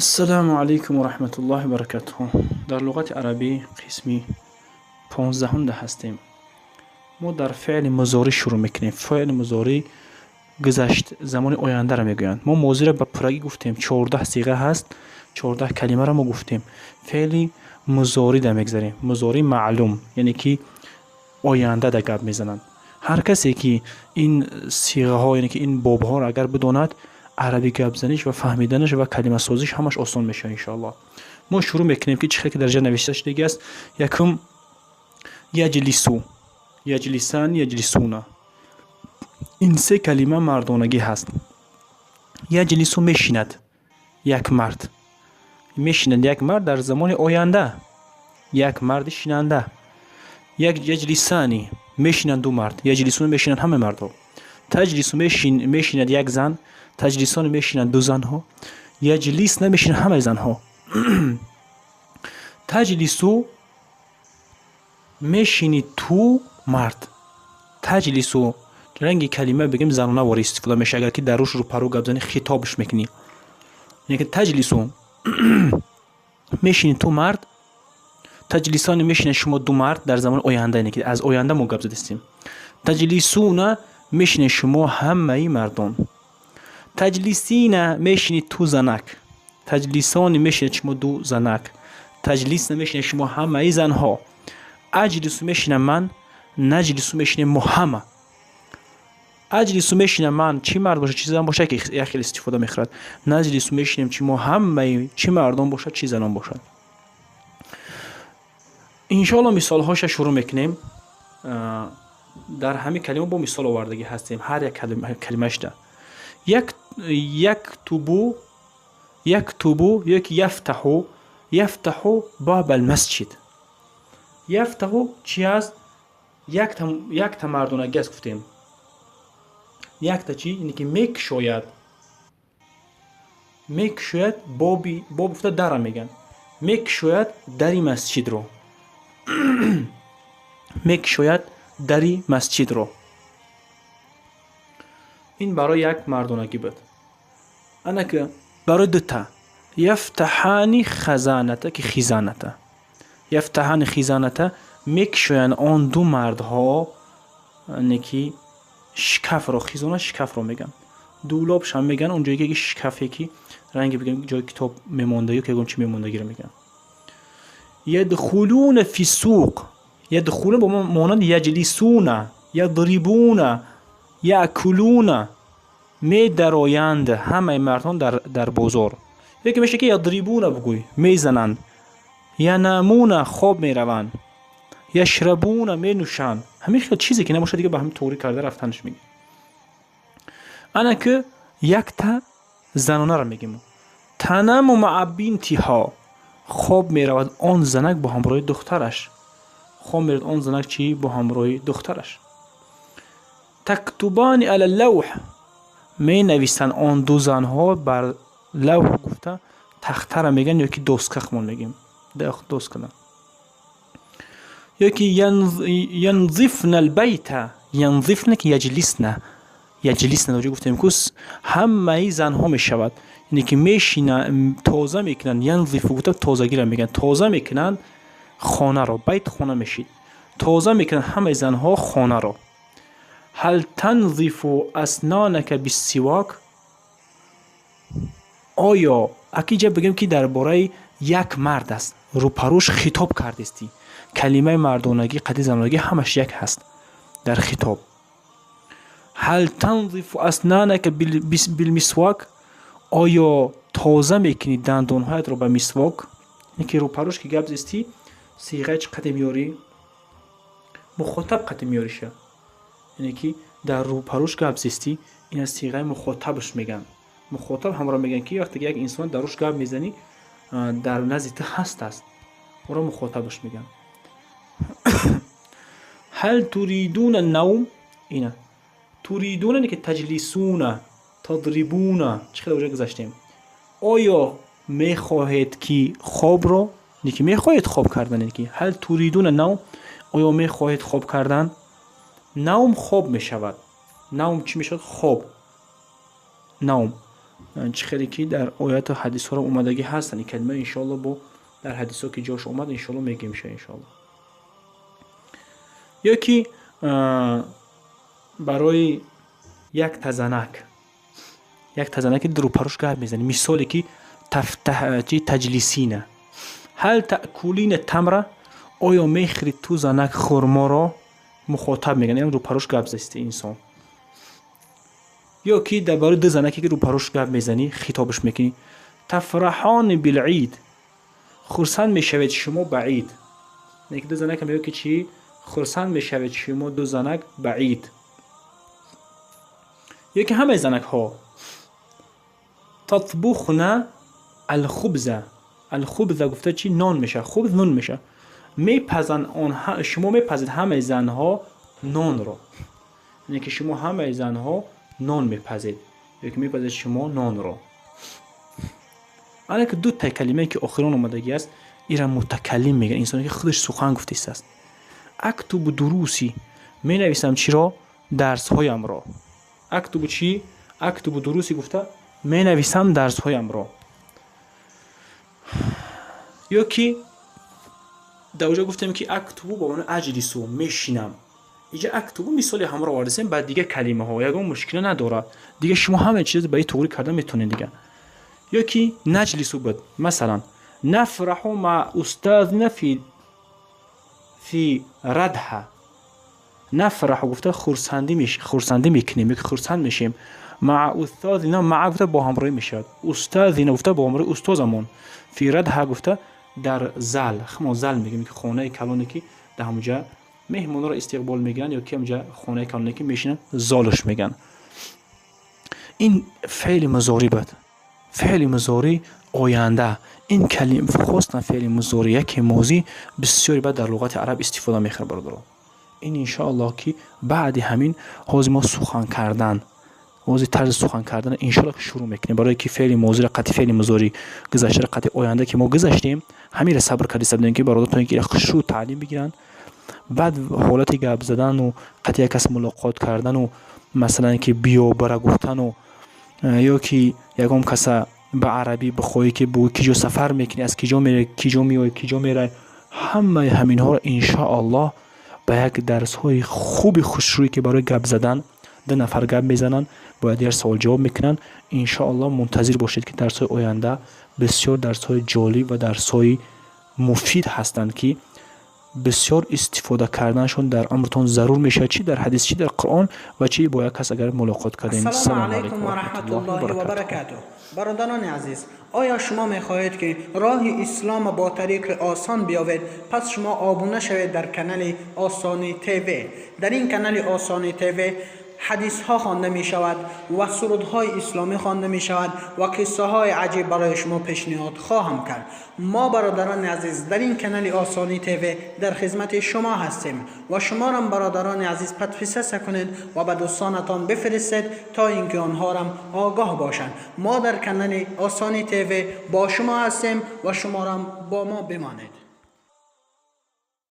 Ассалому алайкум ва раҳматуллоҳи ва баракатуҳ. Дар луғати арабӣ қисми 15-да ҳастем. Мо дар феъли музорӣ шурӯъ мекунем. Феъли музорӣ гузашт, замони ояндаро мегӯянд. Мо мозиро ба пуррагӣ гуфтем, 14 сиға ҳаст, 14 калимаро мо гуфтем. Феъли музорида мегзарем. Музорӣ маълум, яъне ки ояндада гап мезананд. Ҳар касе ки ин сиғаҳо, яъне ки ин бобҳоро агар бидонад, арабӣ гапзаниш ва фаҳмиданаш ва калимасозиш ҳамаш осон мешавад, иншоаллоҳ. Мо шурӯъ мекунем, ки чӣ хел ки дар ҷа навишта шудагӣ аст. Якум: яҷлису, яҷлисан, яҷлисуна. Ин се калима мардонагӣ ҳаст. Яҷлису мешинад як мард, мешинад як мард дар замони оянда, як марди шинанда. Яҷлисани мешинанд ду мард, яҷлисуна мешинанд ҳама мардҳо. Таҷлису мешинад як зан, таҷлисони мешинанд ду занҳо, яҷлисна мешинанд ҳамаи занҳо. Таҷлису мешини ту мард. Таҷлису ранги калима бигем, занонавори истифода мешавад, агар ки дар руш рӯпарӯ гап зани, хитобш мекунӣ. Яъне ки таҷлису мешини ту мард, таҷлисони мешинед шумо ду мард дар замони оянда, яъне ки аз оянда мо гап задистем. Таҷлисуна мешинед шумо ҳамаи мардон. Таҷлисина мешинед ту занак, таҷлисони мешинед шумо ду занак, таҷлисна мешинед шумо ҳамаи занҳо. Аҷлису мешинам ман, наҷлису мешинем мо ҳама. Аҷлису мешинам ман, чӣ мард бошад, чӣ зан бошад, як хел истифода мехӯрад. Наҷлису мешинем чӣ мо ҳамаи, чӣ мардон бошад, чӣ занон бошад. Иншоалло, мисолҳоша шурӯъ мекунем. Дар ҳамин калима бо мисол овардагӣ ҳастем ҳар як калимашда. Яктубу, яктубу ёки яфтаҳу, яфтаҳу баба алмасҷид. Яфтаҳу чи аст? Якта мардонагӣ аст, гуфтем. Якта чи? Ине ки мекушояд, мекушояд боби, боб гуфта дара мегӯянд. Мекушояд дари масҷидро, мекушояд дари масҷидро. Ин барои як мардонагӣ буд. Анаки барои дута: яфтаҳани хазаната ки хизаната, яфтаҳани хизаната мекушоянд он ду мардҳо не ки шкафро. Хизона шкафро мегӯянд, дулобшам мегӯянд, он ҷое ки шкафе ки ранге бигӯем, ҷои китоб мемонда ё ки ягон чи мемондагиро мегӯянд. Ядхулуна фи суқ. Ядхулуна бо монанди яҷлисуна, ядрибуна, яъкулуна медароянд ҳамаи мардон дар бозор. Яке мешавад, ки ядрибуна бугӯй, мезананд, янамуна хоб мераванд, яшрабуна менӯшанд. Ҳамин хел чизе ки набошад, дига ба ҳамин тоғрӣ карда рафтанаш мегӯем. Ана ки якта занонаро мегӯем: танаму маа бинтиҳо хоб меравад он занак бо ҳамроҳи духтараш. Хоб меравад он занак чӣ? Бо ҳамроҳи духтараш. Тактубани ала лавҳ менависанд он ду занҳо бар лавҳ. Гуфта тахтара мегӯянд ё ки доска хмон мегӯем, доскана. Ё ки янзифна албайта. Янзифна ки яҷлисна, яҷлисна ҷо гуфтем ку, ҳамаи занҳо мешавад, яъне ки мешина, тоза мекунанд. Янзифу гуфта тозагиро мегӯянд. Тоза мекунанд хонаро. Байт хона мешид. Тоза мекунанд ҳамаи занҳо хонаро. Ҳал танзифу аснонака биссивок? Оё акиҷа бигӯем, ки дар бораи як мард аст, рӯпарӯш хитоб кардистӣ. Калимаи мардонагӣ қади занонагӣ ҳамаш як ҳаст дар хитоб. Ҳал танзифу аснонака билмисвок? Оё тоза мекунӣ дандонҳоятро ба мисвок? Ки рӯпарӯш ки гап зистӣ, сиғаи чӣ қаде меёрӣ? Мухотаб қаде меёриша. Яъне ки дар рӯпарӯш гап зистӣ, ин аз сиғаи мухотабаш мегӯянд. Мухотаб ҳамро мегӯянд, ки вақте ки як инсон дар рӯш гап мезанӣ, дар назди ту ҳаст аст, ӯро мухотабаш мегӯянд. Ҳал туридуна навм? Ина туридуна ки таҷлисуна, тадрибуна, чӣ хел оҷа гузаштем. Оё мехоҳед ки хобро, ки мехоҳед хоб кардан? Ки ҳал туридуна навм, оё мехоҳед хоб кардан? Навм хоб мешавад. Навм чӣ мешавад? Хоб. Навм Чӣ хеле ки дар ояту ҳадисҳоро омадагӣ ҳастанд, ин калима иншоалло бо дар ҳадисҳо ки ҷош омад, иншоалло мегӯем иншоалло. Ё ки барои якта занак, якта занаки рӯпаруш гап мезанӣ, мисоле ки تجلسين هل تأكلين التمر, оё мехӯри ту, занак, хурморо? Мухотаб мегӯянд, яъне рӯпаруш гап засти инсон. Ё ки дар барои ду занаке ки рӯпаруш гап мезанӣ, хитобаш мекунӣ: تفرحان بالعيد, хурсанд мешавед шумо ба ид. Ки ду занака мегӯяд ки чӣ? Хурсанд мешавед шумо, ду занак, ба ид. Ё ки ҳамаи занакҳо: تطبخن الخبز. الخبز гуфта чӣ? Нон мешавад. خبز нон мешавад. Мепазанд он, шумо мепазед, ҳамаи занҳо, нонро, яъне ки шумо, ҳамаи занҳо, нон мепазед ё ки мепазед шумо нонро. Ана ки дутай калимае ки охирон омадагӣ аст, ира мутакаллим мегӯянд, инсоне ки худаш сухан гуфтистааст. أكتب دروسي, менависам чиро? Дарсҳоямро. أكتب чӣ? أكتب دروسي гуфта, менависам дарсҳоямро. Ё ки дар оҷо гуфтем ки أكتب ба маънои أجلس, мешинам. Иҷа أكتب мисоли ҳамро овардасем, ба дигар калимаҳо ягон мушкила надорад. Дигар шумо ҳамаи чиз ба и туғрӣ карда метавонед дига. Ё ки نجلس буд, масалан: نفرح مع أستاذنا في ردهة. نفرح гуфта, хурсандӣ мекунем ё ки хурсанд мешем. مع أستاذنا, مع гуфта, бо ҳамроҳӣ мешавад. أستاذنا гуфта, бо ҳамроҳи устозамон. في ردهة гуфта, дар зал. Мо зал мегӯем ки хонаи калоне ки дар ҳамуҷа меҳмонро истиқбол мегиранд ё ки ҳамҷа хонаи калоне ки мешинанд, золш мегӯянд. Ин феъли музорӣ буд, феъли музорӣ оянда. Ин калим хостан феъли музорӣ яке мозӣ бисёре баъд дар луғати араб истифода мехӯрад, бародаро. Ин иншоаллоҳ ки баъди ҳамин ҳозир мо сухан кардан, ҳозир тарзи сухан кардан иншоаллоҳ ки шурӯъ мекунем, барое ки феъли мозиро қати феъли музорӣ, гузаштаро қати оянда ки мо гузаштем, ҳаминро сабр карда будем ки бародар то ин ки хушрӯ таълим бигиранд. Баъд ҳолати гап задану қати як кас мулоқот кардану, масалан, ки биё бара гуфтану ё ки ягон каса ба арабӣ бихоҳӣ ки бугӯӣ ки ҷо сафар мекунӣ, аз киҷо меравӣ, киҷо меоӣ, киҷо меравӣ, ҳамаи ҳаминҳоро иншоаллоҳ ба як дарсҳои хуби хушрӯе ки барои гап задан ду нафар гап мезананд, бояд дигар суол-ҷавоб мекунанд. Иншоаллоҳ, мунтазир бошед, ки дарсҳои оянда бисёр дарсҳои ҷолиб ва дарсҳои муфид ҳастанд, ки бисёр истифода карданашон дар умртон зарур мешавад, чӣ дар ҳадис, чӣ дар Қуръон ва чӣ бо як кас агар мулоқот кардем. السلام علیکم و رحمة الله و برکاته. برادران عزیز، آیا شما میخواهید که راه اسلام با طریق آسان بیاورید؟ پس شما آبونه شوید در کانال آسانی تیوی. در این کانال آسانی تیوی حدیث ها خوانده می شود و سرودهای اسلامی خوانده می شود و قصه های عجیب برای شما پیشنهاد خواهم کرد. ما برادران عزیز در این کانال آسانی تیوی در خدمت شما هستیم و شما را برادران عزیز подписаться کنید و به دوستانتان بفرستید تا اینکه آنها را آگاه باشند. ما در کانال آسانی تیوی با شما هستیم و شما را با ما بمانید.